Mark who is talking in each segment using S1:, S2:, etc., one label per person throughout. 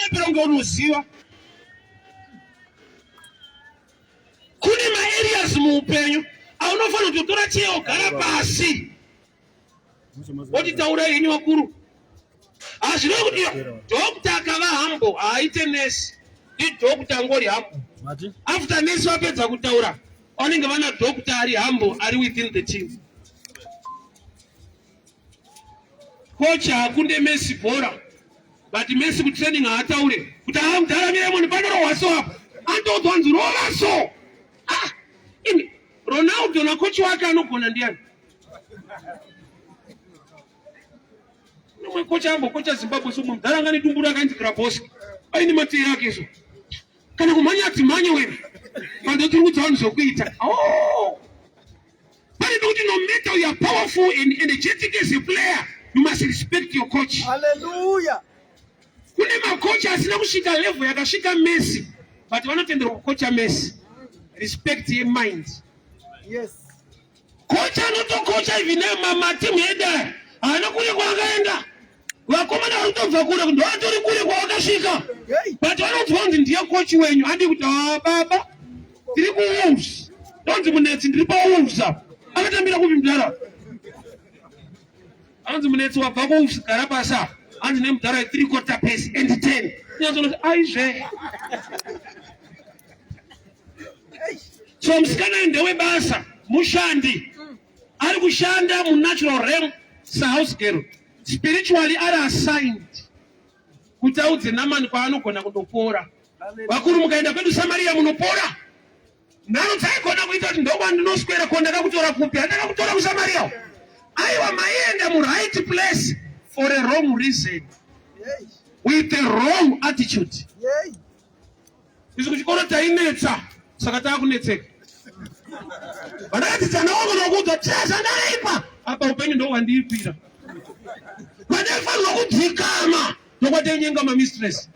S1: Usanyepera kunge unoziva. Kune maareas muupenyu aunofanira kutotora cheya wogara pasi woti taurai henyu vakuru. Hazvina kuti doctor akava humble haaite nurse. Ndi doctor angori humble. After nurse vapedza kutaura vanenge vana doctor ari humble ari within the team. Coach hakunde Messi bhora but Messi kutraining haataure kuti haa mudhara mirai munhu panorohwa so apa anotoudzwa hanzi rova so. Ah, imi Ronaldo nacoach wake anogona ndiani? Umwe coach ambokocha Zimbabwe so mudhara anga nedumbu rake ainzi Grabowski aine mateya ake so kana kumhanya adzimhanye wena vanhu tiri kuudza vanhu zvokuita. Oh! Pane pekuti no matter you are powerful and energetic as a player, you must respect your coach.
S2: Hallelujah.
S1: Kune makocha asina kusvika level yakasvika Messi, but vanotenderwa kukocha Messi. Respect ye mind.
S2: Yes.
S1: Kocha anotokocha even matimu edu aya haana kure kwaakaenda. Vakomana vari kutobva kure ndovatori kure kwavakasvika, but vanonzwa kunzi ndiye kochi wenyu. Handi kuti ah, baba tiri kuWolves, ndonzi Munetsi ndiri paWolves apa. Akatambira kupi mudhara? Anzi Munetsi wabva kuWolves gara pasi apa. Anzi nemudhara 3/4 pace and 10. Unyatsonoti aizve. So musikana ndewebasa, mushandi. Ari kushanda munatural realm sahouse girl. Spiritually ari assigned kuti audze Namani kwaanogona kundopora. Vakuru mukaenda kwedu Samaria munopora. Nharo dzaigona kuita kuti ndokwandinoswera ko ndakakutora kupi? Handakakutora kuSamaria. Aiwa maienda muright place for a wrong reason with a wrong attitude. Isu kuchikoro tainetsa saka taakunetseka. Vandakadzidza navo vanokuudza cheza ndaipa apa upenyu ndo hwandiipira. Pandaifanirwa kudzikama ndokwatainyenga mamistress.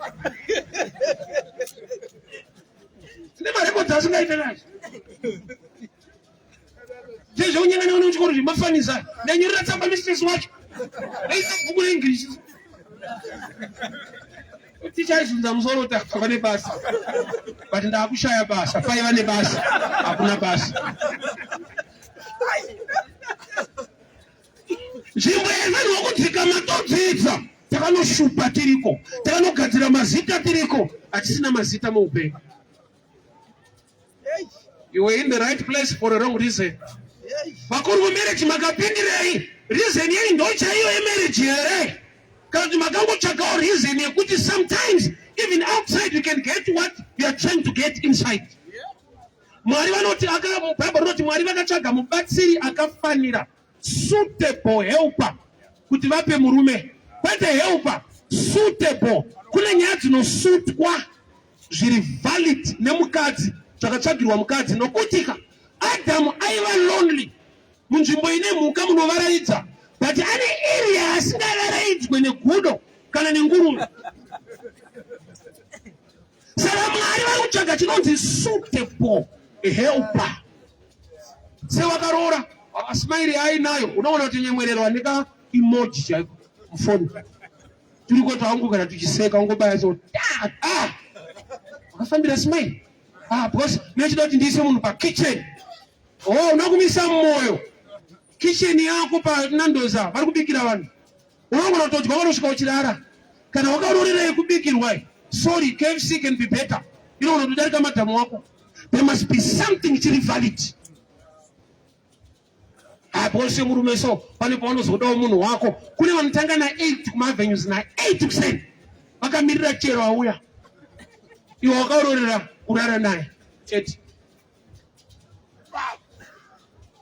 S1: Tine marekodzi asingaite nazvo. Zvezvekunyenga newana kuchikoro zvemafanisa. Ndanyorera tsamba mistress wacho. Ndaisa bhuku reEnglish. Ticha aizunza musoro kuti apa pane basa. But ndakushaya basa, paiva nebasa, hakuna basa. Nzvimbo yaifanirwa kudzikama todzidza, takanoshupa tiriko, takanogadzira mazita tiriko, hatisina mazita muupenyu. You were in the right place for a wrong reason. Vakuru vemarriage makapindirei? Reason yenyu ndo chaiyo yemarriage here? Kana kuti makangotsvagawo reason yekuti sometimes even outside you can get what you are trying to get inside. Mwari vanoti Bible rinoti Mwari vakatsvaga mubatsiri akafanira, suitable helper, kuti vape murume, kwete helper, suitable. Kune nyaya dzinosutwa zviri valid nemukadzi zvakatsvagirwa mukadzi, nokuti ka Adamu aiva lonely munzvimbo ine mhuka munovaraidza, but ane area asingavaraidzwe negudo kana nenguruve. Saka Mwari vari kutsvaga chinonzi suitable helper. Sewakaroora smairi ainayo unoona kuti nyemwerero aneka emoji chaiko mufoni tiri ko twangu kana tichiseka ungobaya so ah wakafambira smile ah because nechida kuti ndiise munhu pa kitchen. Oh, unokumisa moyo kitchen yako pa Nandoza vari kubikira vanhu, unogona kutodya vanosvika uchirara. Kana wakaroorera yekubikirwa, sorry, KFC can be better, inogona kutodarika madhamu wako. There must be something chiri valid apo semurume so pane paunozodawo munhu wako. Kune vanotanga na8 kumavenues na8 kuseni vakamirira chero auya, iwe wakaroorera kurara naye chete.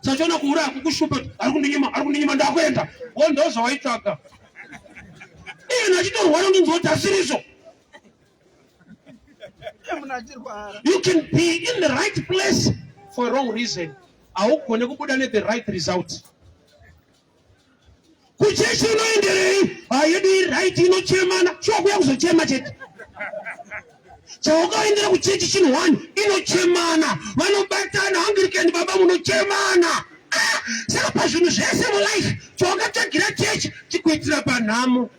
S1: Sachiona kuura kukushupa, ari kundinyima, ari kundinyima, ndakuenda wo, ndozvawaitsvaga. Iye achitorwara undinzwa kuti asirizvo. You can be in the right place for a wrong reason. Haugone kubuda ne the right result. Kuchechi unoenderei? Hayedu iright inochemana. Shuwa kuya kuzochema chete. Chawakaendera kuchechi chinhu one inochemana. Vanobatana Anglican baba munochemana. Ah, saka pazvinhu zvese mulife chawakatsvagira chechi chikuitira panhamo.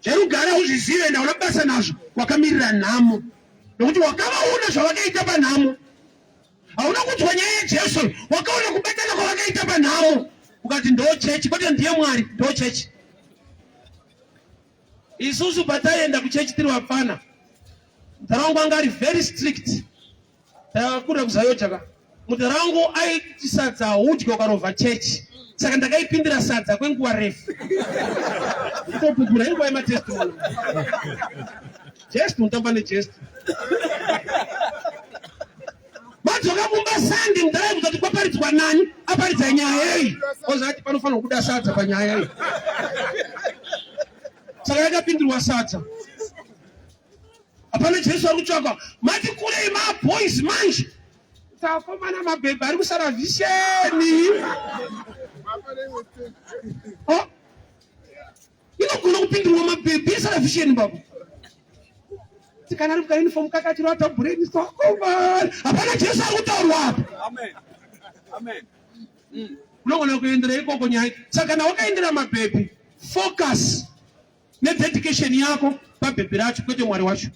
S1: Zverugare hauzvizive ende hauna basa nazvo, wakamirira nhamo nokuti wakavaona zvavakaita panhamo. Hauna kunzwa nyaya yaJesu, wakaona kubatana kwavakaita panhamo, ukati ndo chechi, kwete ndiye Mwari, ndo chechi. Isusu pataienda kuchechi tiri vapfana, mudhara wangu anga ari very strict. Takakurira kuZayoja ka. Mudhara wangu aiti sadza haudye ukarovha chechi. Saka ndakaipindira sadza kwenguva refu. Kutopupura inguva yematestimony. Jest unotamba nejest. Madzoka kumba Sunday mudhara aibvunza kuti kwaparidzwa nani? Aparidza nyaya yei? Ozati panofanirwa kubuda sadza panyaya iyi. Saka yakapindirwa sadza. Hapana Jesu ari kutsvakwa. Mati kurei maboys manje. Takomana mabhebhi ari kusara vhisheni. Oh. Inogona kupindurwa mabhebhi esara vhisheni baba. Kana ari kuuniform kakachirwa tabhureni sakomana. Hapana Jesu ari kutaurwa apa.
S2: Amen. Amen.
S1: Unogona kuendera ikoko nyaya. Saka kana wakaendera mabhebhi, focus nededication yako pabhebhi racho kwete Mwari wacho.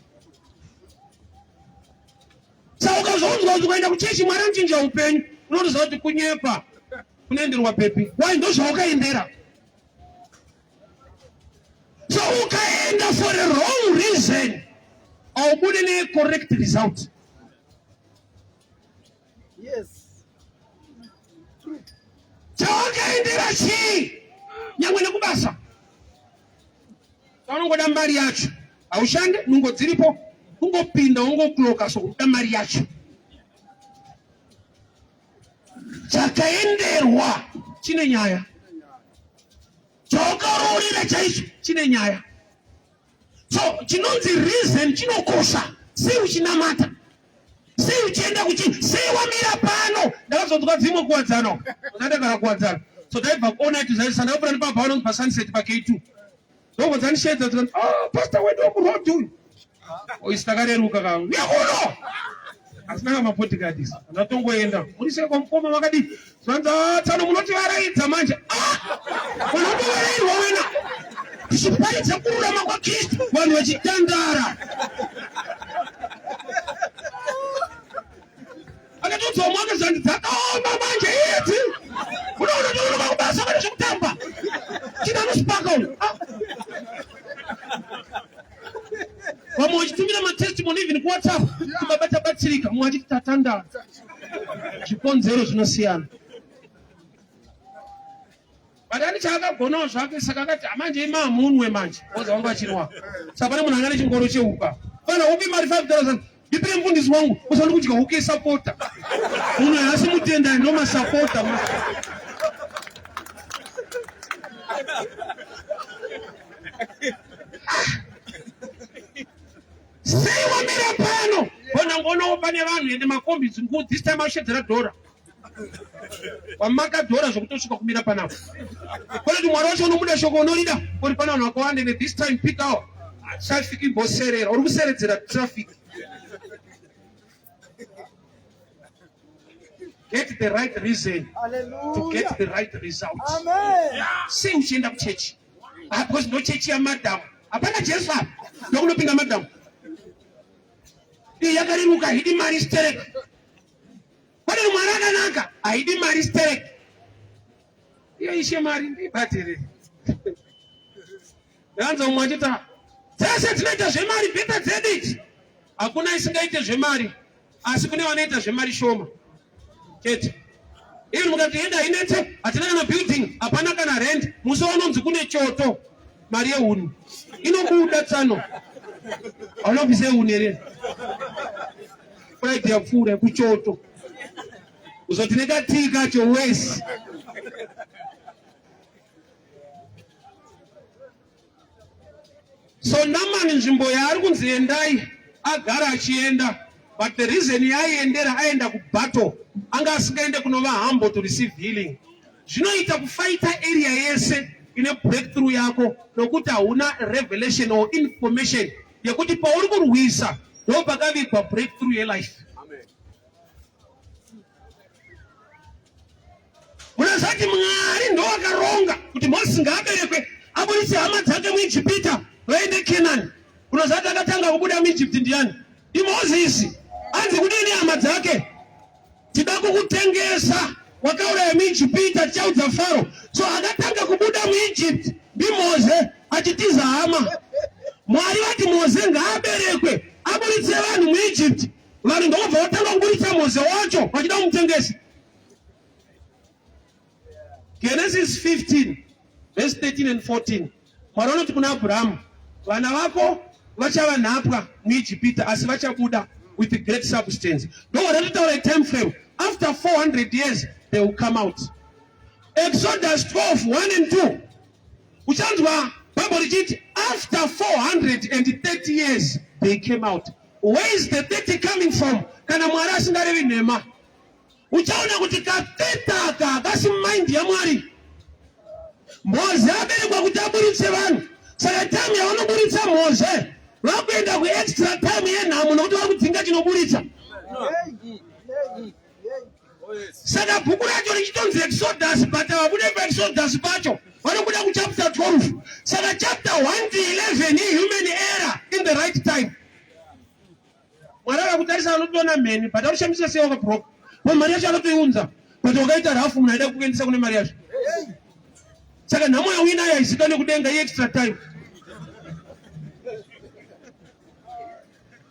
S1: Saka ukazonzwa kuti ukaenda kuchechi Mwari anochinja upenyu, unotoziva kuti kunyepa kunoenderwa bhebhi. Why? Ndozvawakaendera. So ukaenda for a wrong reason, haubude necorrect result.
S2: Yes.
S1: Chawakaendera chii? Nyangwe nekubasa. Unongoda mari yacho. Haushande, nungo dziripo. Kungopinda wongokloka so kuda mari yacho. Chakaenderwa chine nyaya. Chawakaroorera chaicho chine nyaya. So chinonzi reason chinokosha. Sei uchinamata? Sei uchienda kuchi? Sei wamira pano? Ndakazonzwa dzimwe kuwadzano. Ndakagara kuwadzano. So taibva kuona kuti zvaisa ndakapfuura nepapa vanonzi pasunset pa K2. Ndobva dzandishedza dzikati, "Ah, pastor wedu wemuroad uyu." Oisi takareruka ka. Uya kuno. Asina kama bodyguard isa. Ndatongoenda. Muri sei kwa mukoma makadii? Zvanzi ah, tsano munotivaraidza manje. Ah! Unotovarairwa wena. Tichiparidza kururama kwaKristu vanhu vachitandara. Akatodzwa mwaka zvanzi dzakaoma manje idzi. Unoona tononoka kubasa kwete zvekutamba. Chida anosipaka uyu. Ah. Vamwe vachitumira matestimony even kuWhatsApp kuti baba tabatsirika, mumwe achiti tatandara. Zvikonzero zvinosiyana. But ani chaakagonawo zvake saka akati amanje imamunwe manje oza wangu achinwa. Saka pane munhu anga nechingoro chehuka. Fana upi mari 5000 ndipire mufundisi wangu usandi kudya huku yesapota. Munhu haasi mutenda ndo masapota. Sei wamira pano? Bona ngono pane vanhu ende makombi dzingu this time ashedzera dhora. Wamaka dhora zvokutosvika kumira panapa. Kone kuti Mwari wacho unomuda shoko unorida uri pana vanhu vakawanda ende this time pick hour. Traffic imboserera uri kuseredzera traffic. Get the right reason to get the right result.
S2: Amen.
S1: Sei uchienda kuchechi? Ah, because ndo chechi yamadam. Hapana Jesu apa. Ndokunopinda madam. Iyi yakareruka haidi mari sterek. Pane Mwari akanaka haidi mari sterek. Iyo ishe mari ndibatirei. Ndakanzwa mumwe achiti dzese dzinoita zvemari bheta dzedu idzi. Hakuna isingaite zvemari asi kune vanoita zvemari shoma chete. Even mukati enda hainetse, hatina kana building, hapana kana rent. Musi wanonzi kune choto, mari yehuni inobuda tsano. Hauna kubvisa yehuni here? Friday yapfuura kuchoto. Uzoti nekatii kacho wesi. So Namani nzvimbo yaari kunzi endai agara achienda but the reason yaaiendera aenda kubattle anga asingaende kunova humble to receive healing. Zvinoita kufaita area yese ine breakthrough yako nokuti hauna revelation or information yekuti pauri kurwisa ndopakavigwa breakthrough yelife. Munozati Mwari ndowakaronga kuti Mozisi ngaaberekwe aburitse hama dzake muIjipita. Vaende Kenani. Unoziva kuti akatanga kubuda muEgypt ndiani? NdiMozisi. Anzi kudini hama dzake? Tida kukutengesa, wakauraya muIjipita, tichaudza Faro. So akatanga kubuda muEgypt ndiMoze achitiza hama. Mwari vati Moze ngaaberekwe aburitse vanhu muEgypt. Vanhu ndokubva vatanga kuburitsa Moze wacho vachida kumutengesa. Genesis 15 verse 13 and 14 Mwari vanoti kuna Abrahamu, vana vako vachava nhapwa muIjipita asi vachabuda with great substance. Ndowatatotaura time frame after 400 years they will come out. Exodus 12 1 and 2 uchanzwa Bible richiti after 430 years they came out. Where is the 30 coming from? Kana Mwari asingarevi nhema. Uchaona kuti kapeta aka hakasi mind yaMwari. Mhoze aberekwa kuti aburitse vanhu, saka time yavanoburitsa Mhoze vakuenda kuextra time yenhamo nokuti vari kudzinga chinoburitsa. Saka bhuku racho richitonzi Exodus, but havabude paExodus pacho, vanobuda kuchapter 12. Saka chapter 1 to 11 ihuman error in the right time. Mwari akakutarisa anotoona mheni but akushamisa sei wakabroka. Ko mari yacho anotoiunza but wakaita rafu munhu aida kukuendesa kune mari yacho. Saka nhamo yauinayo haizikane kudenga iextra time.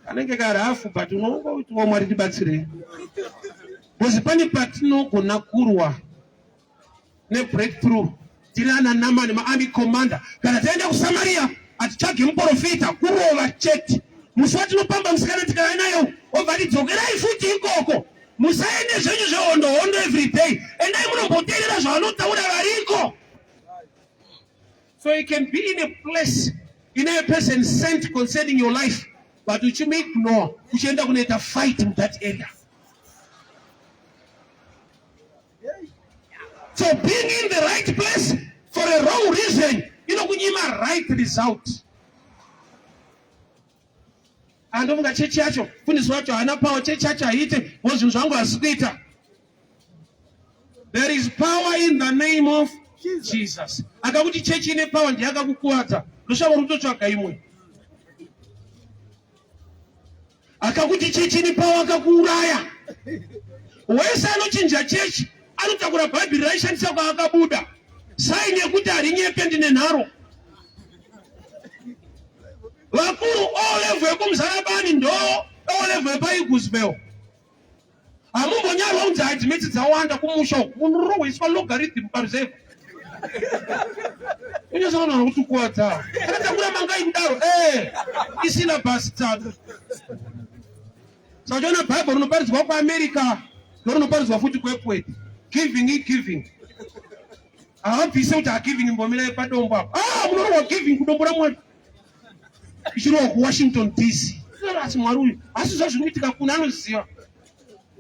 S1: Kanenge karafu but unongotiwo Mwari tibatsirei. Because pane patinogona kurwa nebreakthrough tiri ana Namani maarmy commander. Kana taenda kuSamaria hatitsvage muprofita, kurova chete. Musi watinopamba musikana tikauya nayo obva ati dzokerai futi ikoko, musaende zvenyu zvehondo hondo every day, endai munomboteerera zvavanotaura variko. So you can be in a place in a person sent concerning your life but uchimuignore uchienda kunoita fight in that area. So being in the right place for a wrong reason inokunyima right result. Andofunga chechi yacho fundisi wacho haana power, chechi yacho haiite ngo zvinhu zvangu hazisi kuita. There is power in the name of Jesus. Akakuti chechi ine power ndiye akakukuwadza. Ndoshava kutotsvaga imwe. Akakuti chechi ine power akakuuraya. Wese anochinja chechi anotakura bhaibheri raishandisa kwaakabuda. Saini yekuti harinyepe ndine nharo. Vakuru o level yekumuzarabani ndo o level yepaigusville. Hamumbonyarwa kunzi hadzimeti dzawanda kumusha uku munorohweswa logarithm paruzevha. Unyasana kuti kuwadza. Akatakura mangai kudaro eh isina bus tsaka. Saka uchiona Bible rinoparidzwa kuAmerica ndorinoparidzwa futi kuEpworth. Giving i giving. Havabvise kuti agiving mbomirai padombo apo. Ah munorohwa giving kudombo raMwari. Ichirohwa kuWashington DC. Asi Mwari uyu asi zvazviri kuitika kuna anoziva.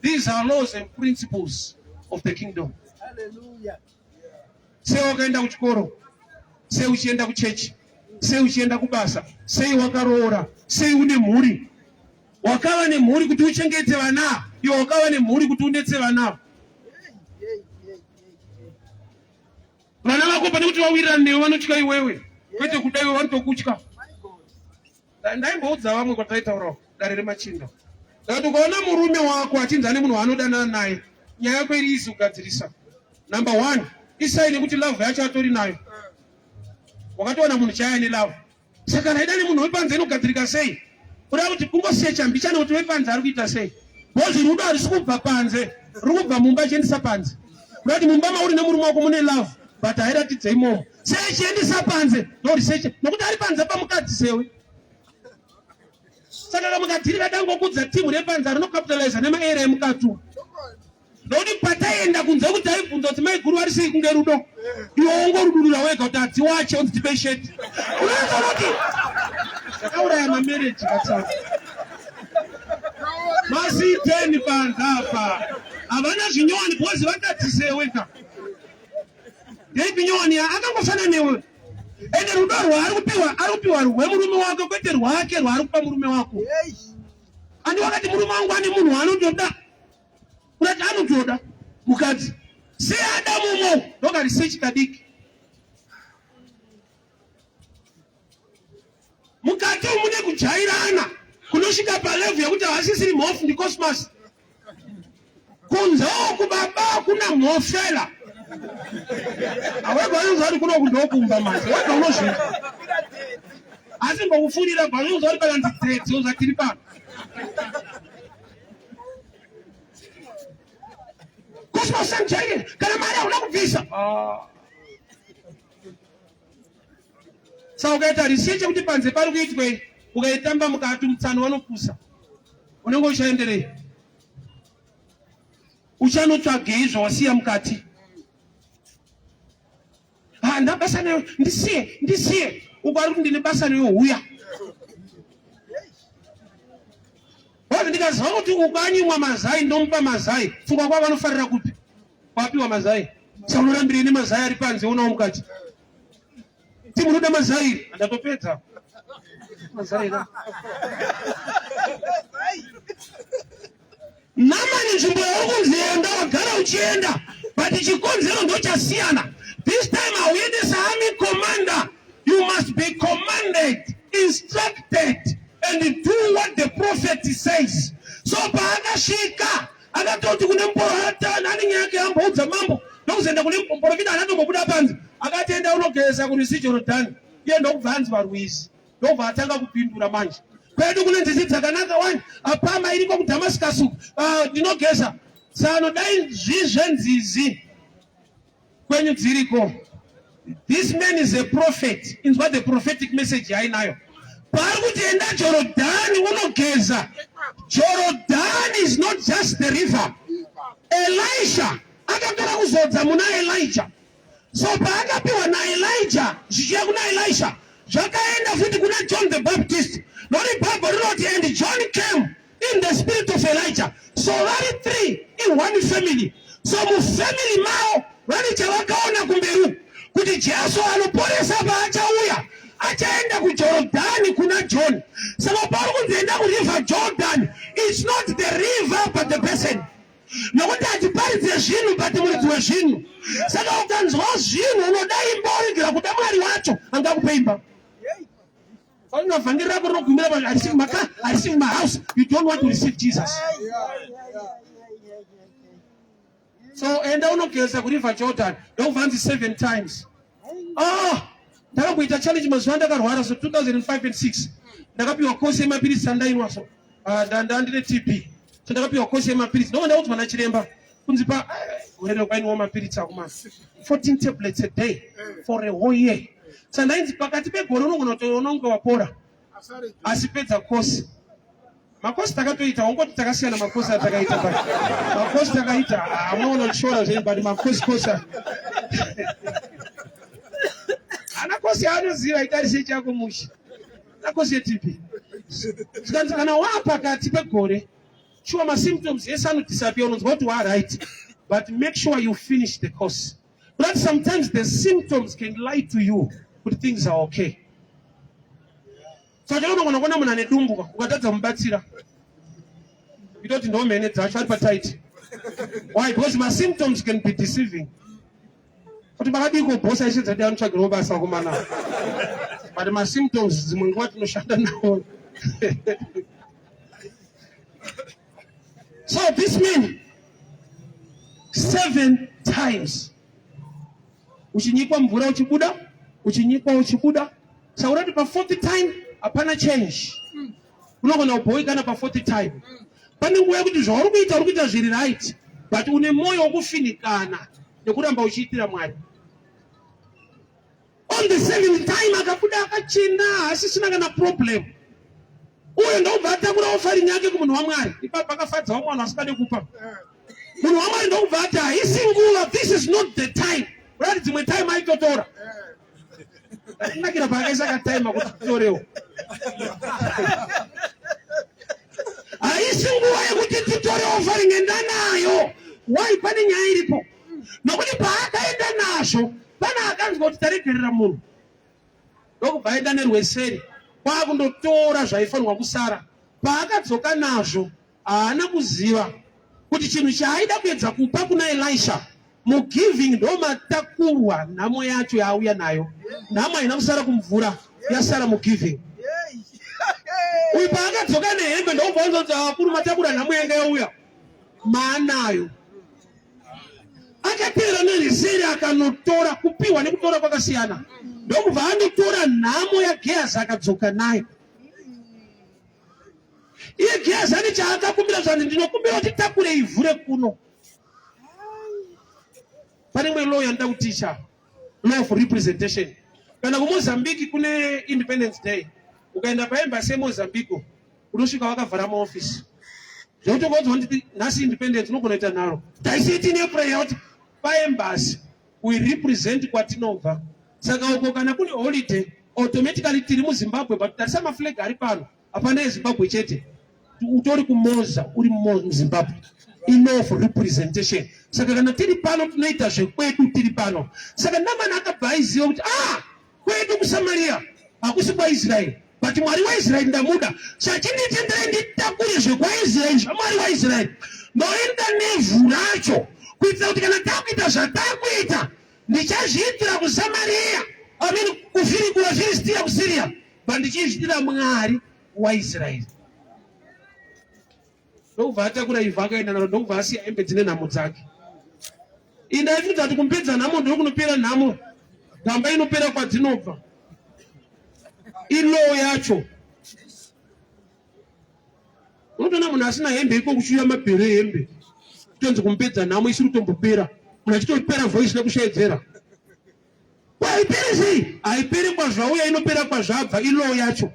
S1: These are laws and principles of the kingdom.
S2: Hallelujah.
S1: Sei wakaenda kuchikoro? Sei uchienda kuchechi? Sei uchienda kubasa? Sei wakaroora? Sei une mhuri? Wakava nemhuri kuti uchengete vana, iwe wakava nemhuri kuti unetse vana. Vana vako pane kuti vawirirane newe vanotya iwewe, kwete kuda iwe, vanotokutya. Ndaimboudza vamwe kwataitaurawo dare remachinda ndakati ukaona murume wako achinzi ane munhu waanodanana naye, nyaya yako iri easy kugadzirisa. Number one, isai nekuti love yacho atori nayo. Wakatoona munhu chaiye ane love. Saka kana aida nemunhu wepanze inogadzirika sei? Kuda kuti kungosecha mbichana kuti wepanze ari kuita sei? Because rudo harisi kubva panze, ruri kubva mumba achiendesa panze. Kuda kuti mumba mauri nemurume wako mune love, but hairatidze imomo. Sei achiendesa panze? Ndorisecha nokuti ari panze pamukadzi sewe. Saka kamukadhiri kadangokudza timu repanze rinocapitaliza nemaera emukadzi uyu. Nokuti pataienda kunze kuti taibvunza kuti maiguru vari sei kunge rudo. Iwe wongorudurura wega kuti adziwache onzi tipe sheti. Unoona kuti zvakauraya mamereji katsaka. Masiteni panze apa. Havana zvinyowani because vakadzi ka. Ndeipi nyowani ya akangofana newe. Ende rudo rwaari kupiwa ari kupiwa rwemurume wake kwete rwake rwaari kupa murume wako. Andi wakati murume wangu ane munhu waanotoda. Unati anotoda mukadzi sei ada mumwe ndokarisechi kadiki. Mukati umu mune kujairana kunosvika palevel yekuti havasisiri mhofu ndicosmas. Kunze uku baba kuna mhofela. Awega unonzwa kuti kuno kundokumba manje. Wega unozvinzwa. Asi mbokufurira bva unonzwa kuti pakanzi dzedzi unonzwa tiri pano. Cosmas sanjaire kana mari hauna kubvisa. Ah. Saka ukaita research yekuti panze pari kuitwei, ukaitamba mukati mutsano vanopusa. Unenge uchaenderei? Uchanotsvagei zvawasiya mukati? Handina basa nayo, ndisiye, ndisiye. Uko ari kuti ndine basa nayo, huya. Wazi ndikaziva kuti ukanyimwa mazai ndomupa mazai, pfungwa kwavo vanofarira kupi? Wapiwa mazai. Saka unorambirei nemazai ari panze unawo mukati? Ti munoda mazai? Ndatopedza. Mazai ka. Namani nzvimbo yauri kunzi enda wagara uchienda but chikonzero ndochasiyana. This time hauende saarmy commander. You must be commanded, instructed and do what the prophet says. So paakasvika akatoti kune muporofita nani nyaya yake yamboudza mambo ndokuzoenda kune muporofita anatombobuda panze akati enda unogeza kurwizi Jorodhani iye ndokubva anzi parwizi ndobva atanga kupindura manje kwedu kune nzizi dzakanaka wani apama iriko kuDamascus uku ah, ndinogeza tsano dai zvizvenzizi kwenyu dziriko this man is a prophet inzwa the prophetic message yainayo paari kuti enda jorodhani unogeza jorodhani is not just the river elisha akatora kuzodza muna elijah so paakapiwa naelijah zvichiya kuna elisha zvakaenda futi kuna john the baptist nori bible rinoti and john came in the spirit of Elijah. So vari three in one family. So mufamily mavo vane chavakaona kumberi kuti Jesu anoporesa paachauya achaenda kuJorodhani kuna John. Saka pauri kunzi enda kuriver Jordan, it's not the river but the person. Nokuti hatiparidze zvinhu but muridzi wezvinhu. Saka ukanzwa zvinhu unoda imba oregera kuda Mwari wacho angakupe imba. Faina vhangeri rako rinogumira pa I receive my car, I receive my house. You don't want to receive Jesus. So enda unogeza kuriver Jordan. Ndokubva hanzi 7 times. Ah, ndakamboita challenge mazuva ndakarwara so 2005 and 6. Ndakapiwa course yemapiritsi andainwa so. Ah, ndanda ndine TB. So ndakapiwa course yemapiritsi. Ndokubva ndaudzwa nachiremba kunzi pa gore rokwainwa mapiritsi akumana 14 tablets a day for a whole year. Saka ndainzi pakati pegore unogona kutoona unge wapora asi pedza kosi makosi takatoita wongoti takasiyana makosi atakaita but makosi takaita hamuona kushora zvenyu but makosi kosi ana kosi yaanoziva itarise chako mushe ana kosi yetipi zvikanzi kana waapakati pegore sure masymptoms ese anodisappear unonzwa kuti waaright but make sure you finish the course But sometimes the symptoms can lie to you kuti things are okay. Saka unogona kuona munhu ane dumbu ukatadza kumubatsira. Itoti ndomhene dzacho ari patight. Why? Because my symptoms can be deceiving. Kuti makadii kubhosa ishe dzati anotsvagirawo basa vakomana. But my symptoms dzimwe nguva tinoshanda nawo. So this man 7 times uchinyikwa mvura uchibuda uchinyikwa uchibuda saka unoti pa fourth time hapana change unogona kubhowekana pa fourth time pane nguva yekuti zvauri kuita uri kuita zviri right but une mwoyo wekufinikana nekuramba uchiitira mwari On the seventh time akabuda akachena hasisina kana problem. Uyo ndokubva atakura offering yake kumunhu waMwari. Ipapo akafadza vamwe vanhu vasingade kupa. Munhu waMwari ndokubva ati haisi nguva, this is not the time. Urati dzimwe time aitotora. Ndakunakira paakaisa katime kuti titorewo. Haisi nguva yekuti titore offering enda nayo. Why pane nyaya iripo? Nokuti paakaenda nazvo Pane akanzwa kuti taregerera munhu ndokubva aenda nerweseri kwakundotora zvaifanirwa kusara. Paakadzoka nazvo haana kuziva kuti chinhu chaaida kuedza kupa kuna Elisha mugiving ndomatakurwa nhamo yacho yaauya nayo. Nhamo haina kusara kumvura, yasara mugiving. Uyu paakadzoka nehembe ndokubva wanzwa kuti vakuru matakura nhamo yanga yauya maanayo. Akateera neriseri akanotora, kupiwa nekutora kwakasiyana. Ndokubva anotora nhamo yaGehazi akadzoka nayo. Iye Gehazi ane chaakakumbira zvanzi ndinokumbira kuti takure ivhu rekuno. Pane imwe law yandida kuticha, law of representation. Kana kuMozambique kune Independence Day, ukaenda paembassy yeMozambique unosvika vakavhara maofisi zvekuti ukaudzwa kuti nhasi independence unogona kuita nharo. Taisiye tiine prayer kuti paembassy we represent kwatinobva, saka uko kana kune holiday automatically tiri muZimbabwe, but tarisa maflag ari pano, hapana eZimbabwe chete, utori kuMoza uri muZimbabwe, enough representation. Saka kana tiri pano tinoita zvekwedu tiri pano. Saka Namani akabva aiziva kuti ah, kwedu kuSamaria hakusi kwaIsraeri, but Mwari waIsraeri ndamuda, saka chinditenderai nditakure zvekwaIsraeri zvaMwari waIsraeri, ndoenda nevhu racho kuitira kuti kana takuita zvatakuita ndichazviitira kuSamaria, I mean kufiri kuvaFiristia kuSyria, but ndichizviitira Mwari waIsraeri. Ndokubva atakura ivhu akaenda naro, ndokubva asiya hembe dzine nhamo dzake. Iyi ndaifunga kuti kumupedza nhamo ndokunopera nhamo, gamba inopera kwadzinobva. Ilow yacho unotoona munhu asina hembe iko kuchiuya mabhere ehembe kutonzi kumupedza nhamo isiri kutombopera, munhu achitopera voice nekushaidzera. Haiperi sei? Haiperi kwazvauya, inopera kwazvabva. Ilow yacho.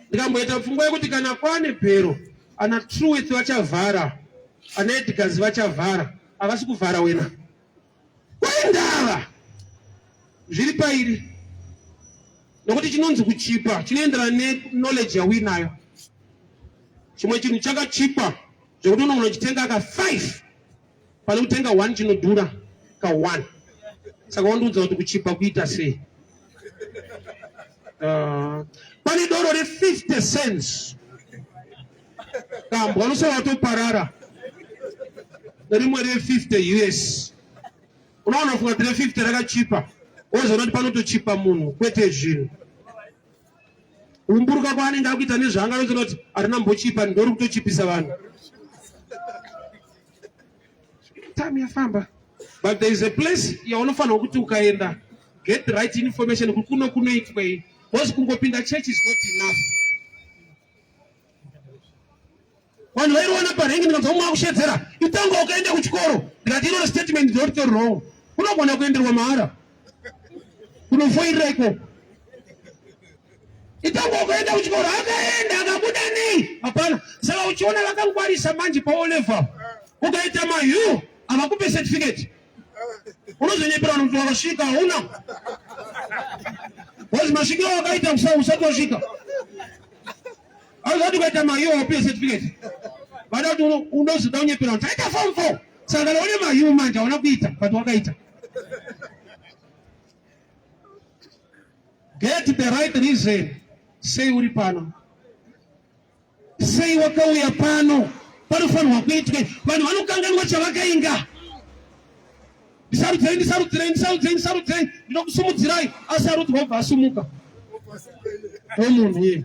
S1: Ndikamboita pfungwa yekuti kana kwane bhero, ana Truworth vachavhara, ana Edgars vachavhara, havasi kuvhara wena. Kwaindava zviri pairi, nokuti chinonzi kuchipa chinoenderana neknowledge yauinayo. Chimwe chinhu chakachipa zvekuti unogona kuchitenga ka 5 pane kutenga 1 chinodhura ka 1. Saka wandiudza kuti kuchipa kuita sei? Pane doro re 50 cents kambwa unosara watoparara, nerimwe re 50 US. Unoona kufunga kuti re 50 rakachipa, wozoona kuti panotochipa munhu kwete zvinhu. Umburuka kwaanenge akuita nezvaanga anozoona kuti harina mbochipa, ndori kutochipisa vanhu. Time yafamba, but there is a place yaunofanirwa kuti ukaenda get the right information kuti kuno kunoitwei, because kungopinda church is not enough. Vanhu vairowana parengi, ndikanzwa mumwe akushedzera itanga ukaenda kuchikoro, ndikati iroro statement ndoritori wrong. Kunogona kuenderwa mahara kunofoirira ikoko. Itanga ukaenda kuchikoro, akaenda akabuda nei? Hapana. Saka uchiona vakangwarisa manje paO level, ukaita maU havakupe certificate, unozonyepera vanhu kuti wakasvika, hauna wazi masvikiro wakaita usati wasvika. Auzati ukaita maU haupiwe certificate, vada kuti unozoda kunyepera vanhu taita form 4. Saka kana une maU manje hauna kuita, but wakaita. Get the right reason. Sei uri pano? Sei wakauya pano? Panofanirwa kuitwe. Vanhu vanokanganwa chavakainga. Ndisarudzei, ndisarudzei, ndisarudzei, ndisarudzei, ndinokusumudzirai. Asarudzwa obva asumuka. Ndomunhu iye.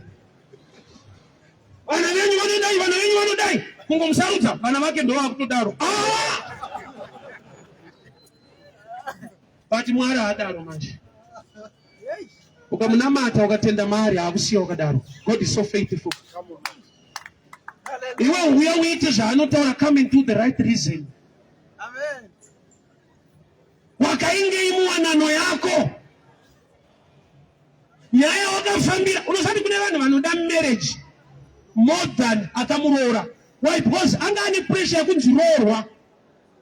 S1: Vana venyu vanodai, vana venyu vanodai. Kungomusarudza, vana vake ndovakutodaro. Ah! But Mwari haadaro manje. Ukamunamata ukatenda maari haakusiya wakadaro. God is so faithful. Iwe uya uite zvaanotaura, come into the right reason.
S2: Amen.
S1: Wakaingei muwanano yako? Nyaya wakafambira, unosati kune vanhu vanoda marriage more than akamuroora. Why? Because anga ane pressure yekunzi roorwa.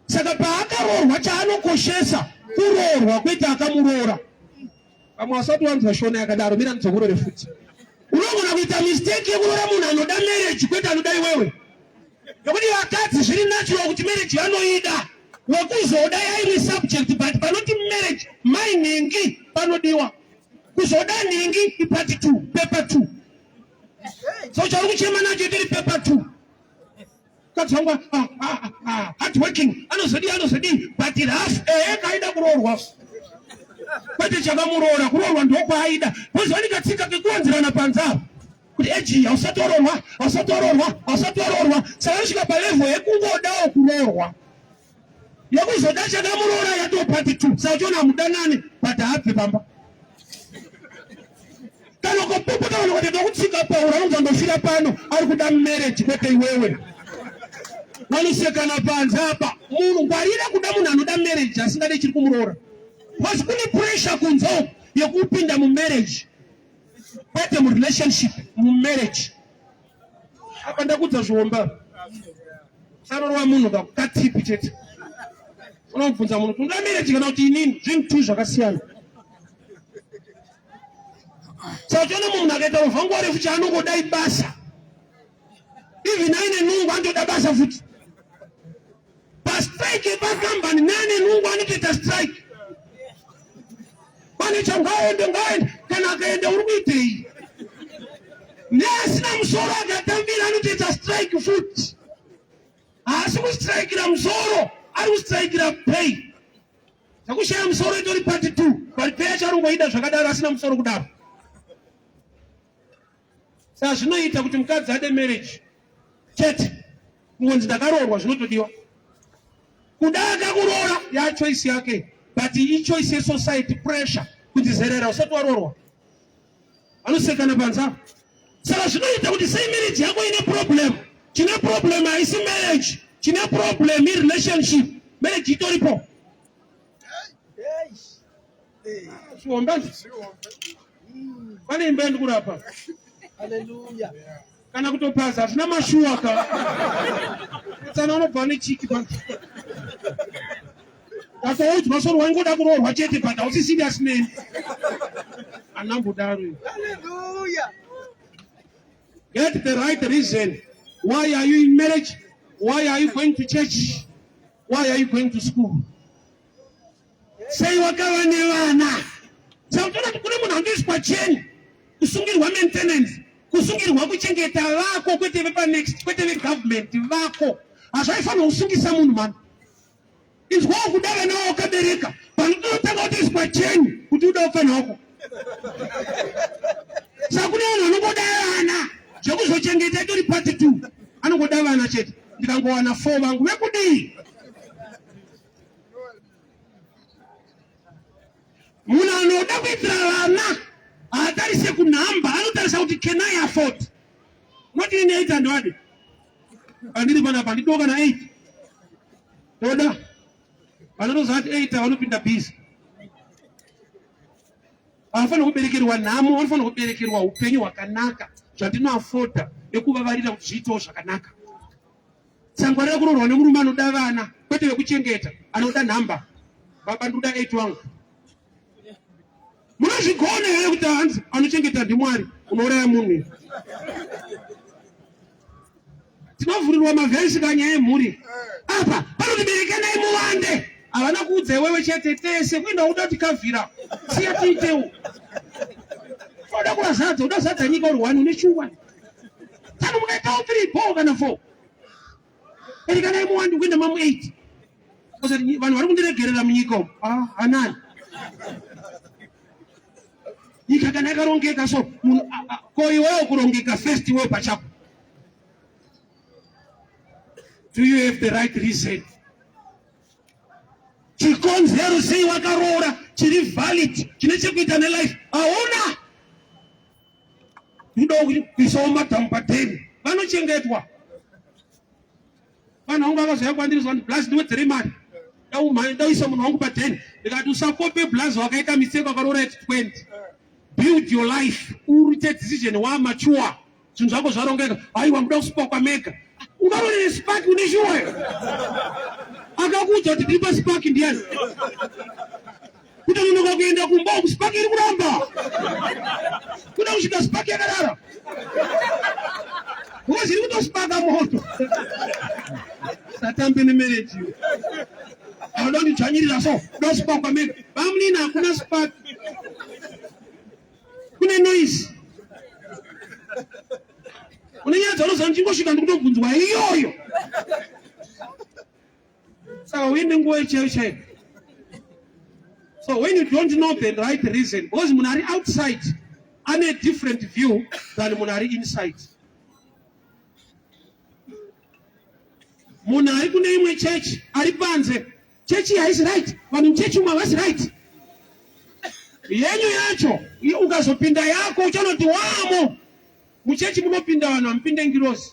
S1: Saka paakaroorwa chaanokoshesa kuroorwa kwete akamuroora. Vamwe vasati wanzwa shona yakadaro, mira ndidzokorore futi. Unogona kuita mistake yekuroora munhu anoda marriage kwete anoda iwewe. Nekuti vakadzi zviri natural kuti marriage vanoida. Wekuzoda yairi subject, but panoti marriage mai nhingi panodiwa. Kuzoda nhingi ipart 2, paper 2. So chauri kuchema nacho itori paper 2. Mukadzi wangu hard working, anozodii anozodii, but rough, ehe kaida kuroorwa. Kwete chakamuroora, kuroorwa ndokwaaida. Because vane katsika kekuwanzirana panze apa. Kuti eji hausati waroorwa, hausati waroorwa, hausati waroorwa. Saka vanosvika palevel yekungodawo kuroorwa. Yekuzoda chakamuroora yatoo part 2. Saka uchiona hamudanane but haabve pamba. Kana ukapopota vanhu kuti ndokutsika pauro anonzi andofira pano ari kuda marriage kwete iwewe. Vanosekana panze apa. Munhu ngwarira kuda munhu anoda marriage asingade chiri kumuroora. Because kune pressure kunze uku yekupinda mumarriage kwete murelationship mumarriage. Apa ndakudza zvihombe. Sarorwa munhu kakatipi chete. Unobvunza munhu kuti unoda marriage kana kuti inini zvinhu tu zvakasiyana. Saka uchiona munhu akaita ruvhango refu chaanongoda ibasa. Even aine nungu anotoda basa futi. Pastrike yepakambani neane nungu anotoita strike. Pane changaende ngaende kana akaenda uri kuitei? Neasina musoro akatambira anotoita strike futi. Haasi kustrikira musoro, ari kustrikira pay. Takushaya musoro itori part 2 but pay yacho aringoida zvakadaro asina musoro kudaro. Saka zvinoita kuti mukadzi ade marriage chete kungonzi ndakaroorwa zvinotodiwa. Kuda akakuroora ya choice yake but ichoice yesociety pressure kuti zerera usati waroorwa. Vanosekana panze apo. Saka zvinoita kuti sei marriage yako ine problem. Chine problem haisi marriage, chine problem irelationship. Marriage itoripo. Chiomba pane imba yandikurapa.
S2: Hallelujah.
S1: Kana kutopaza hazvina mashuwa ka. Tsana unobva nechiki pa. Wakaudzwa soro waingoda kuroorwa chete but hausi serious neni. Anambodaro.
S2: Hallelujah.
S1: Get the right reason. Why are you in marriage? Why are you going to church? Why are you going to school? Sei wakava nevana? Saka utoona kuti kune munhu anoiswa cheni kusungirwa maintenance, kusungirwa kuchengeta vako kwete vepanext, kwete vegovernment vako. Hazvaifanirwa kusungisa munhu mani. Inzwawo kuda vana wawakabereka panototanga kutoiswa cheni kuti uda upfana wako. Saka kune vanhu vanongoda vana zvekuzochengeta itori part 2 anongoda vana chete ndikangowana 4 vangu vekudii munhu anoda kuitira vana haatarise kunhamba anotarisa kuti can I afford not in 8 andivadi pandiri panapa ndidoka na 8 toda vanotoziva kuti 8 vanopinda busy vanofanira kuberekerwa nhamo vanofanira kuberekerwa upenyu hwakanaka zvandinoafoda nekuvavarira kuti zviitewo zvakanaka Sangwarira kuroorwa nemurume anoda vana kwete vekuchengeta, anoda nhamba. Baba ndoda 8 wangu. Munozvigona here kuti hanzi anochengeta ndiMwari, unouraya munhu. Tinovhurirwa mavhesi kanyaya yemhuri. Apa panoti berekanai muwande. Havana kuudza iwewe chete tese kuenda uda kuti kavhira. Siya tiitewo. Unoda kuvazadza, uda kuzadza nyika uri one une shuwa. Tano mukaitawo 3 4 kana 4. Berekanai muwande kuenda mamu 8. Vanhu vari kundiregerera munyika umu. Ah, anani. Nyika kana yakarongeka so munhu ko iwewe kurongeka first iwewe pachako. Do you have the right reason? Chikonzero sei wakaroora chiri valid chine chekuita nelife hauna. Ndoda kuisawo madhamu padheni vanochengetwa. Vanhu vangu vakazouya kwandiri zvanzi blaz ndiwedzere mari dauisa munhu wangu padheni ndikati usakope blaz wakaita mistake wakaroora at 20 build your life uite decision wamature zvinhu zvako zvarongeka haiwa muda kusipakwa mega ungarorere spark une shuwa akakuudza kuti ndiri paspark ndiyani kutononoka kuenda kumba uku spark iri kuramba kuda kusvika spark yakarara because iri kutospaka moto satambe nemereji anoda kundidzvanyirira so kuda kuspakwa mega bamunini hakuna spark kune noise une nyaya dzaunoziva ndichingosvika ndikutobvunzwa iyoyo saka uende nguva ichaiyo chaiyo. So when you don't know the right reason, because munhu ari outside ane different view than munhu ari inside. Munhu ari kune imwe chechi ari panze, chechi haisi right, vanhu muchechi umwe havasi right. Yenyu yacho ukazopinda yako uchanoti wamo. Muchechi munopinda vanhu, hamupinde ngirozi.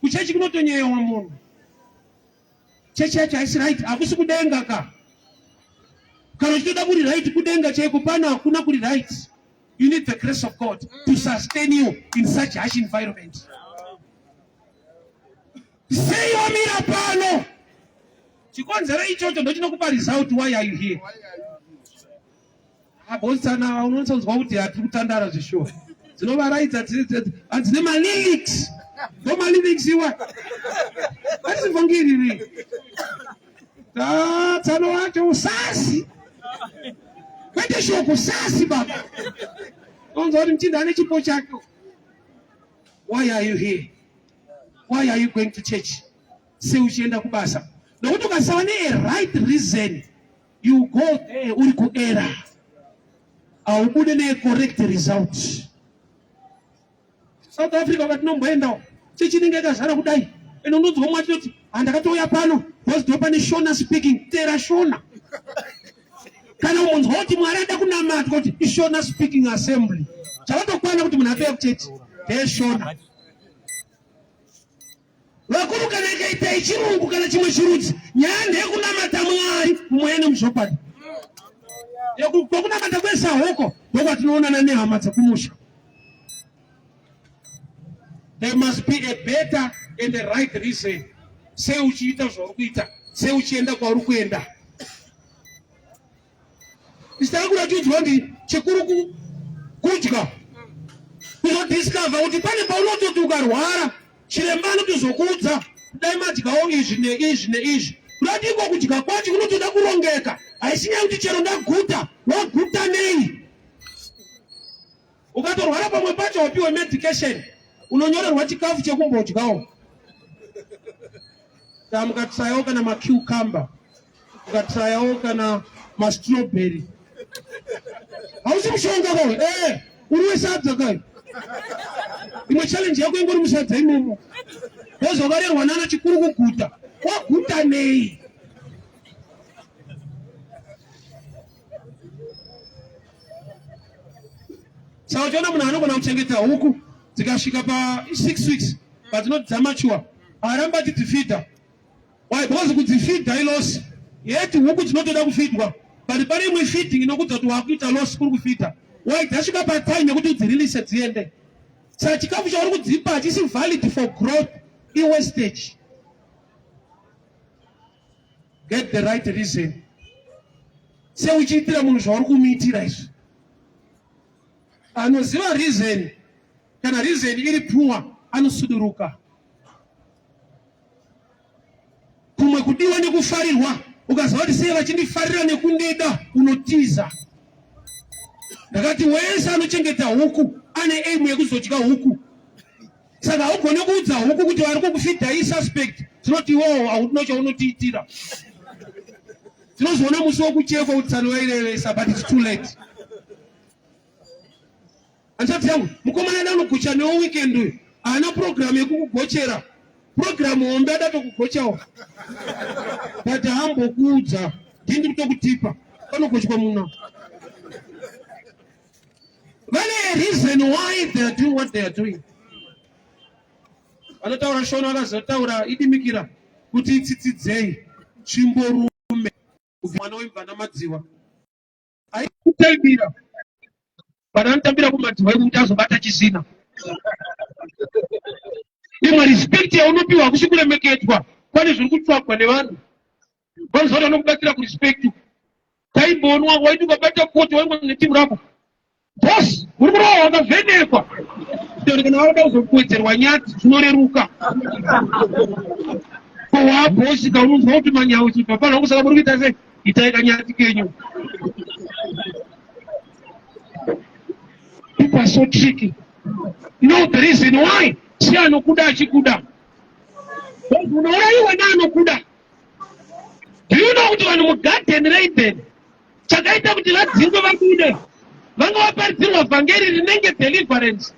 S1: Kuchechi kunotonyeyewa munhu. Chechi yacho haisi right, hakusi kudenga ka. Kana uchitoda kuri right kudenga chaiko, pano hakuna kuri right. You need the grace of God to sustain you in such harsh environment. Sei wamira pano? Chikonzero ichocho ndochinokupa result. Why are you here? Abosana unonzwa kuti hatiri kutandara zvishuwa. Dzinovaraidza dzine malyrics. Ndo malyrics iwa. Atisivangiriri. Tsano wacho usasi. Kwete shoko sasi baba. Unonzwa kuti mchinda ane chipo chake. Why are you here? Why are you going to church? Sei uchienda kubasa? Nokuti ukasava ne a right reason you go there uri kuera haubude necorrect result. South Africa kwatinomboendawo chechi inenge yakazara kudai ende unonzwa umwe achitoti handakatouya pano because ndo pane Shona speaking tera Shona. Kana umonzwa kuti Mwari ada kunamatwa kuti iShona speaking assembly, chavatokwana kuti munhu atouya kuchechi ndeyeshona. Vakuru kana ikaita yechirungu kana chimwe chirudzi, nyaya ndeyekunamata Mwari mumweya nemuzvokwadi. Kwekunamata kwesahoko ndokwatinoonana nehama dzekumusha. There must be a better and a right reason. Sei uchiita zvauri kuita, sei uchienda kwauri kuenda. Tisakura tiudzwa kuti chikuru kudya kuzodiscover kuti pane paunototi ukarwara chiremba anotozokuudza dai madyawo izvi neizvi neizvi. Kurati iko kudya kwacho kunotoda kurongeka, haisi nyaya kuti chero ndaguta, waguta nei? Ukatorwara pamwe pacho wapiwe medication, unonyorerwa chikafu chekumbodyawo. Saka mukatrayawo kana macucumber, ukatrayawo kana mastrawberry, hausi mushonga kawe eh, uri wesadza kai. Imwe challenge yako ingori musadza imomo, wozovarerwa nana chikuru kuguta, waguta nei? Saka uchiona munhu anogona kuchengeta huku dzikasvika pa 6 weeks padzinoti dzamachuwa, aramba achidzifidha. Why? Because kudzifidha iloss. Yet huku dzinotoda kufidwa, but pane imwe feeding inokudza kuti wakuita loss kuri kufidha. Why? Dzasvika patime yekuti udzirelease dziende. Saka chikafu chauri kudzipa hachisi valid for growth, iwastage. Get the right reason. Seuchiitira munhu zvauri kumuitira izvi. Anoziva reason, kana reason iri poor anosuduruka. Kumwe kudiwa nekufarirwa, ukaziva kuti sei vachindifarira nekundida, unotiza. Ndakati wese anochengeta huku ane aim yekuzodya huku. Saka haugone kuudza huku kuti vari kukufidha isuspect, dzinoti iwowo hauna chaunotiitira. Tinozoona musi wekuchekwa kuti tsano vairevesa, but it's too late. Hanzvadzi yangu, mukomana ada unogocha newo weekend uyu haana program yekukugochera, program hombe ada tokugochawo, but haambokuudza ndini kutokutipa panogochwa muna. Vane reason why they are doing what they are doing. Vanotaura Shona vakazotaura idimikira kuti itsitsi dzei tsvimborume mwana wemvana madziwa aikutaibira but anotambira kumadziwa ekuti azobata chisina. Imwe respect yaunopiwa hakusi kuremekedzwa, pane zviri kutsvagwa nevanhu vanoziva kuti vanokubatsira kurespect. Taimbonwa waiti ukabata koti waingwa netimu rako boss uri kurohwa wakavhenekwa kuti kana vauda kuzokuwedzerwa nyadzi zvinoreruka. Ko wabhosi ka unonzwa kuti manyawo chibva pano kusaka muri kuita sei, itai kanyadzi kenyu. People are so tricky. Know the reason why. Si anokuda achikuda. Unourayiwa neanokuda. Do you know kuti vanhu mugarden reEden Chakaita kuti vadzingwe vabude, vanga vaparidzirwa vhangeri rinenge deliverance.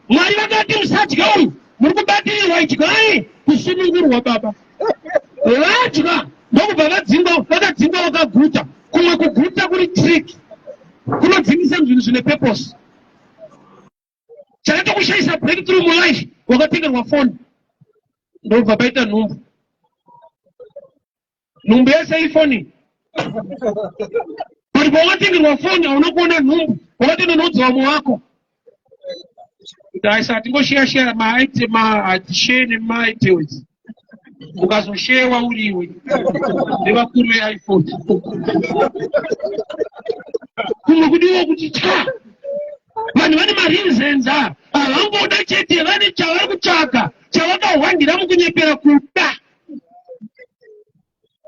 S1: Mwari vakati musadya uyu, muri kubatirirwa, idyai kusunungurwa baba. Vadya ndokubva vadzingwa, vakadzingwa vakaguta. Kumwe kuguta kuri trick, kunodzingisa zvinhu zvine purpose. Chakatokushayisa breakthrough mulife, wakatengerwa foni, ndobva paita nhumbu. Nhumbu yese ifoni, but pawakatengerwa foni hauna kuona nhumbu, wakatononoudza vamwe wako kuti aisa tingosheya-sheya maatishare nemaitews, ukazoshewa uriwe nevakuru veIPhone. Kumwe kudiwa kuti tya, vanhu vane mareasons havangoda chete, vane chavari kutsvaga chavakahwandira mukunyepera kuda.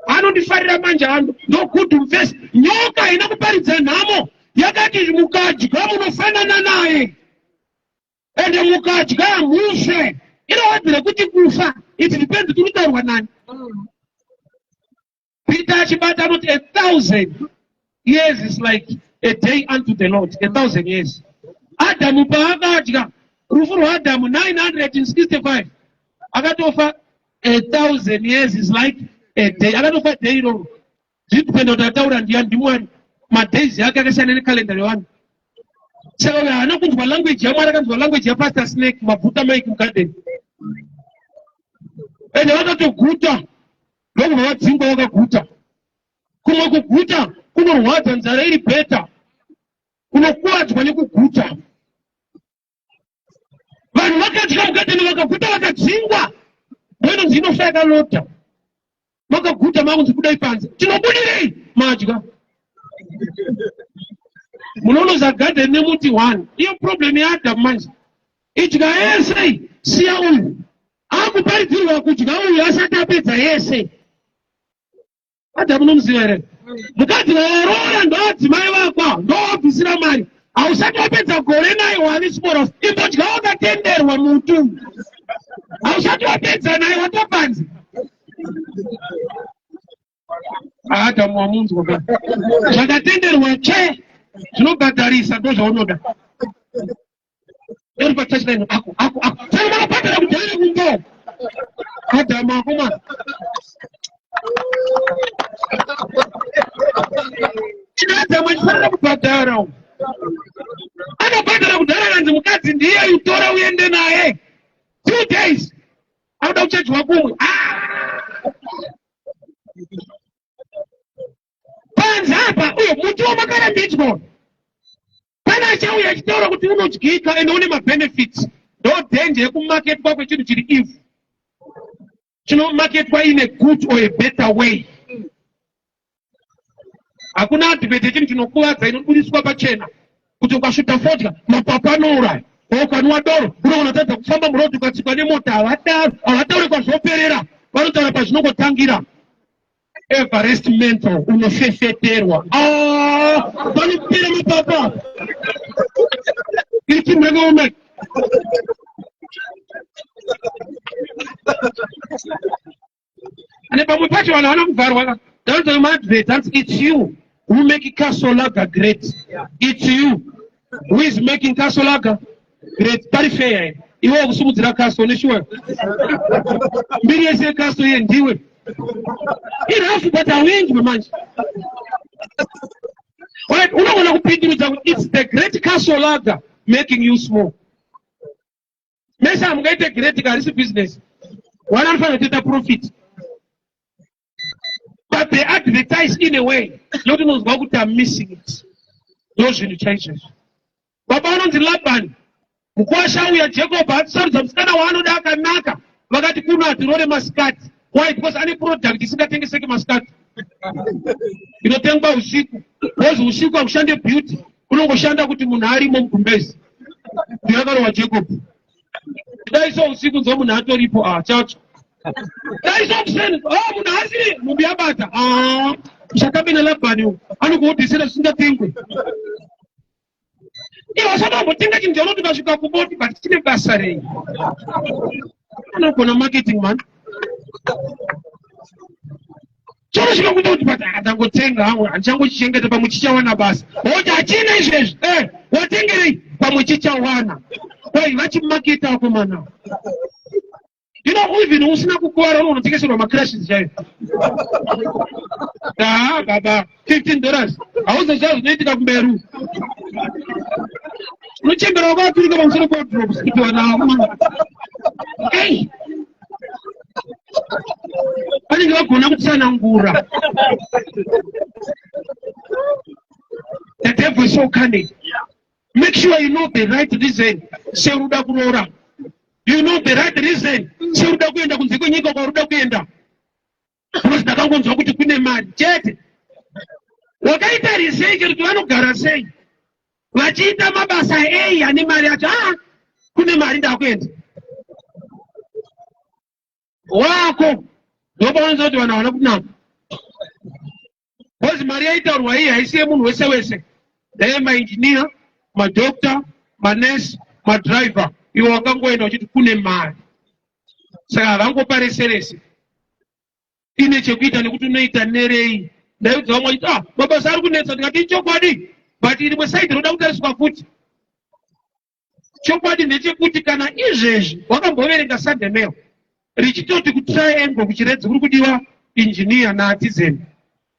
S1: Anondifarira manje ando ndokuti mufesi nyoka haina kuparidza nhamo, yakati mukadya munofanana naye, ende mukadya hamufe. Inowedzera kuti kufa, it depends kuti kutaurwa nani. Peter achibata anoti 1,000 years is like a day unto the Lord. 1,000 years. Adamu paakadya, rufu rwaAdhamu 965, akatofa. 1,000 years is like a day, akatofa day iroro. Zvidependa kuti ataura ndiyani, ndiMwari. Madays yake akasiyana nekalenda revanhu. Saka uyo haana kunzwa language yaMwari, akanzwa language yaPastor Snake Mabvuta Mike mugadeni. Ende vakatoguta, ndokubva vadzingwa vakaguta. Kumwe kuguta kunorwadza, nzara iri better, unokuwadzwa nekuguta. Vanhu vakadya mugadeni vakaguta, vakadzingwa. Ndoinonzi inofa yakalota. Makaguta, makunzi budai panze. Tinobudirei? Madya, munonoza gadheni nemuti one. Iyo problem yaAdhamu manje, idya yese, siya uyu. Akuparidzirwa kudya uyu asati apedza yese. Adhamu unomuziva here? Mukadzi wawaroora ndoadzimai vakwa, ndowabvisira mari, hausati wapedza gore naye wave small. Imbodya wakatenderwa mutu, hausati wapedza naye watopanze. Adhamu wamunzwa ka? Zvakatenderwa che zvinobhadharisa, ndozvaunoda. Uri patouchline ako ako ako, saka makabhadhara kudhara kumbo. Adhamu akomana, ine Adhamu achifanira kubhadhara, anobhadhara kudhara. Kanzi mukadzi ndiye utora uende naye 2 days, anoda kuchajwa kumwe. Ah! Panze apa uyo muti wamakarambidzwa, pane achauya achitaura kuti unodyika ende une mabenefits. Ndo danger yekumaketwa kwechinhu chiri evil, chinomaketwa in a good or a better way. Hakuna advert yechinhu chinokuvadza inobudiswa pachena kuti ukasvuta fodya mapapu anouraya, ukanwa doro unogona kutadza kufamba murodhi ukatsikwa nemota. Havadaro, havatauri kwazvoperera, vanotaura pazvinongotangira. Everest Menthol, unofefeterwa. Ah, panopera mapapu apa, iri timu rakaoma. Ane pamwe pacho vanhu havana kuvharwa. Danzo maadvert hanzi, "It's you who make Castle Lager great." It's you who is making Castle Lager great. Pari fair here? Iwe wakusimudzira Castle neshuwa mbiri yese yeCastle iye ndiwe irafu, but hauinzwe manje. Alright, unogona kupindurudza kuti it's the great Castle Lager making you small. Mese hamungaite great, harisi business. One anofanira kutoita profit, but they advertise in a way nokuti unonzwa kuti am missing it. Ndo zvinhu chaizvozvo. Baba vanonzi Labani, mukwasha uya Jacob atisarudza musikana waanoda akanaka. Vakati kuno hatirore masikati. Why? Because ane product isingatengeseki masikati, inotengwa usiku, because usiku hakushande beauty, unongoshanda kuti munhu arimo mugumbezi. Ndiyakarowa Jacob. Dai so usiku nzo munhu atoripo, ah, chacho. Dai so kuseni, oh, munhu asiri nhumbi yabata. Ah, ushatambe naLabhani, anokuodhisira zvisingatengwe. Iwe usatombotenga chinhu chaunoti ukasvika kuboti, but chine basa rei? Anogona marketing man. Chorosvika kuita kuti but ndangotenga hangu, handichangochichengeta, pamwe chichawana basa. Woti hachina izvezvi, watengerei? Pamwe chichawana. Wai vachimaketa vakomana. You know, even usina kukuvara unotengeserwa macrashes chaiyo. Ah, baba, $15. Hauzoziva zvinoitika kumberu. Unochembera wakaturika pamusoro pewardrobe kuti vana. Ei! Vanenge vagona kutsanangura. The devil is so cunning. Make sure you know the right reason seuruda kuroora. You know the right reason seuruda kuenda kunze kwenyika kwaruda kuenda. Because ndakangonzwa kuti kune mari chete. Wakaita research kuti vanogara sei, vachiita mabasa ei ane mari acho. Ah, kune mari, ndakuenda wako. Ndopaunonzwa kuti vanhu havana kunaka, because mari yaitaurwa iyi haisi yemunhu wese wese, ndeye mainjiniya, madokta, manesi, madhiraivha. Iwe wakangoenda uchiti kune mari, saka havangopa rese rese. Ine chekuita nekuti unoita nerei. Ndaiudza vamwe vachiti, "Ah, mabasa ari kunetsa." Ndikati, "Ichokwadi, but rimwe side rinoda kutariswa futi." Chokwadi ndechekuti kana izvezvi wakamboverenga Sunday Mail richitoti kuTriangle kuChiredzi kuri kudiwa injiniya naartisan,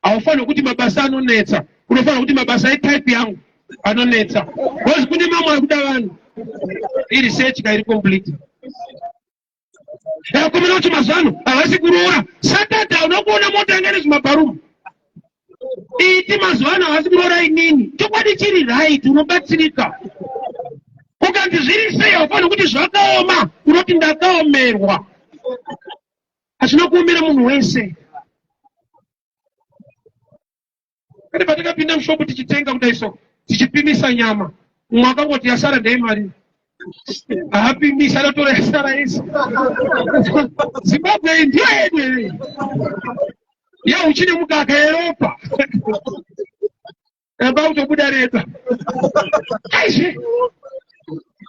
S1: haufaniri kuti mabasa anonetsa. Unofanira kuti mabasa etype yangu anonetsa, because kune mamwe ari kuda vanhu. Iresearch ka iri complete. Vakomana kuti mazuva ano havasi kuroora. Saturday unokuona mota yanga ine zvimabharumu. Iti mazuva ano havasi kuroora. Inini chokwadi chiri right, unobatsirika. Ukanzi zviri sei, haufaniri kuti zvakaoma. Unoti ndakaomerwa. Hazvina kuomera munhu wese. Kati patakapinda mushopu tichitenga kudai so, tichipimisa nyama, mumwe akangoti, "Yasara ndeyemari." Haapimisa, anotora yasara yese. Zimbabwe iyi ndiyo yedu here, yauchine mukaka yeropa ramba kutobuda rega aizve.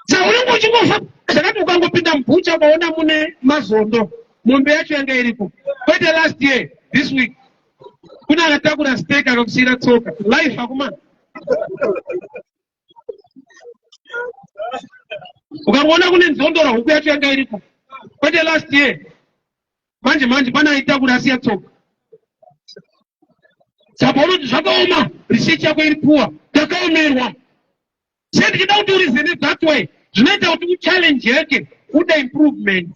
S1: Saka unenge uchingofa. Ndakati ukangopinda mubhucha ukaona mune mazondo, mombe yacho yanga iripo kwete last year, this week kune akatakura steak akakusiyira tsoka. Life akumana. Ukangoona kune nzondora, huku yacho yanga iripo kwete last year, manje manje pane aitakura asiya tsoka. Saka unoti zvakaoma, research yako iri poor. Ndakaomerwa. Sei ndichida kuti ureasone that way? Zvinoita kuti uchallenge yeke ude improvement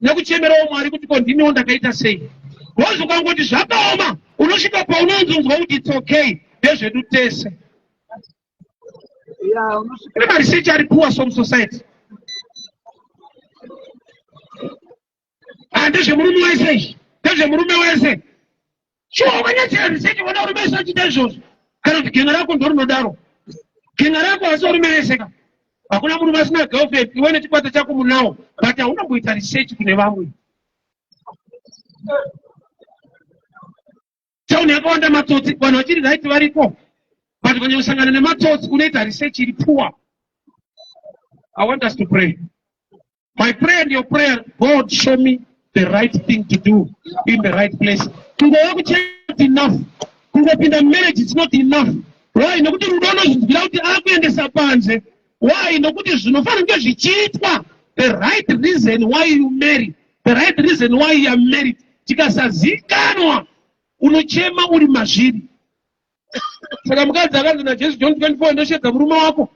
S1: nekuchemerawo Mwari kuti ko ndiniwo ndakaita sei? Because ukangoti zvakaoma, unosvika paunonzonzwa kuti it's okay, ndezvedu tese. Kune maresearch ari poor so musociety. Ah, ndezvemurume wese izvi, ndezvemurume wese. Shuwa, ukanyatsoita research ona varume vese vachiita izvozvo, kana kuti genga rako ndorinodaro. Genga rako hasi varume vese ka. Hakuna murume asina girlfriend. Iwe nechikwata chako munawo, but hauna kuita research kune vamwe. Tauni yakawanda matsotsi, vanhu vachiri right variko, but ukanyanya nematsotsi unoita research iri poor. I want us to pray. My prayer and your prayer: God, show me the right thing to do in the right place. Kungova kuchena enough, kungopinda marriage, it's not enough. Why? Nokuti rudo unozvinzwira kuti akuendesa panze. Why? Nokuti zvinofanira kunge zvichiitwa. The right reason why you marry, the right reason why you are married, chikasazikanwa, unochema uri mazviri. Saka mukadzi akanzi naJesu, John 24, "Ndoshedza murume wako."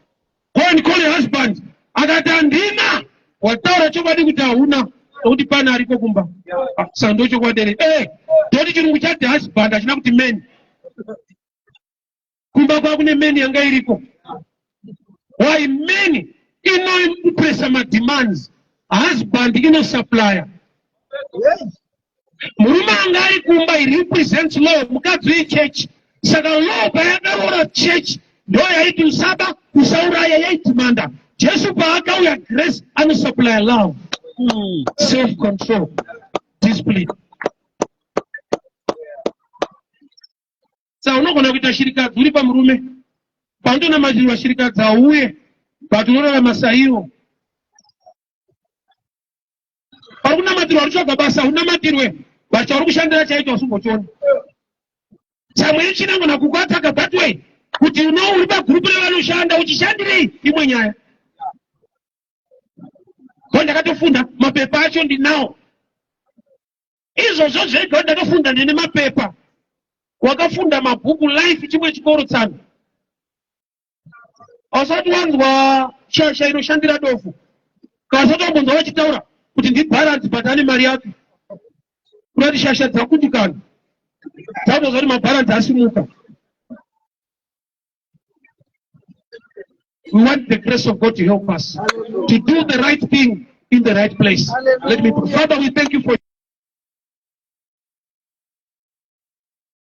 S1: "Go and call your husband." Akati, "Handina." "Wataura chokwadi kuti hauna, nokuti pane ariko kumba." Ah, saka ndo chokwadi here? Toti chirungu chati husband, hachina kuti man. Kumba kwakune man yanga iriko. Why? Man inoimpresa mademands, husband inosupplya. Murume anga ari kumba, he represents law. Mukadzi wechechi. Saka law payakaroora church, ndo yaiti usaba, usauraya, yaidhimanda. Jesu paakauya, grace, anosupplya love, self control, discipline. Saka unogona kuita shirikadzi uri pamurume. Paunotonamatirwa shirikadzi auye, but unorarama saiwo. Pari kunamatirwa, rutsvaga basa, unamatirwe. But chauri kushandira chaicho usimbochiona. Samwe chinangona kukuataka that way kuti uno uri pagurupu revanoshanda uchishandirei imwe nyaya. Ko ndakatofunda, mapepa acho ndinawo. Izvozvo zvega ndakafunda, ndine mapepa. Wakafunda mabhuku, life chimwe chikoro tsano. Ausati wanzwa shasha inoshandira dofu, kana usati wambonzwa vachitaura kuti ndibharanzi, but ane mari yake. Kurati shasha dzakundikana, dzakutozva kuti mabharanzi asimuka. We want the grace of God to help us to do the right thing in the right place. Let me pray. Father, we thank you for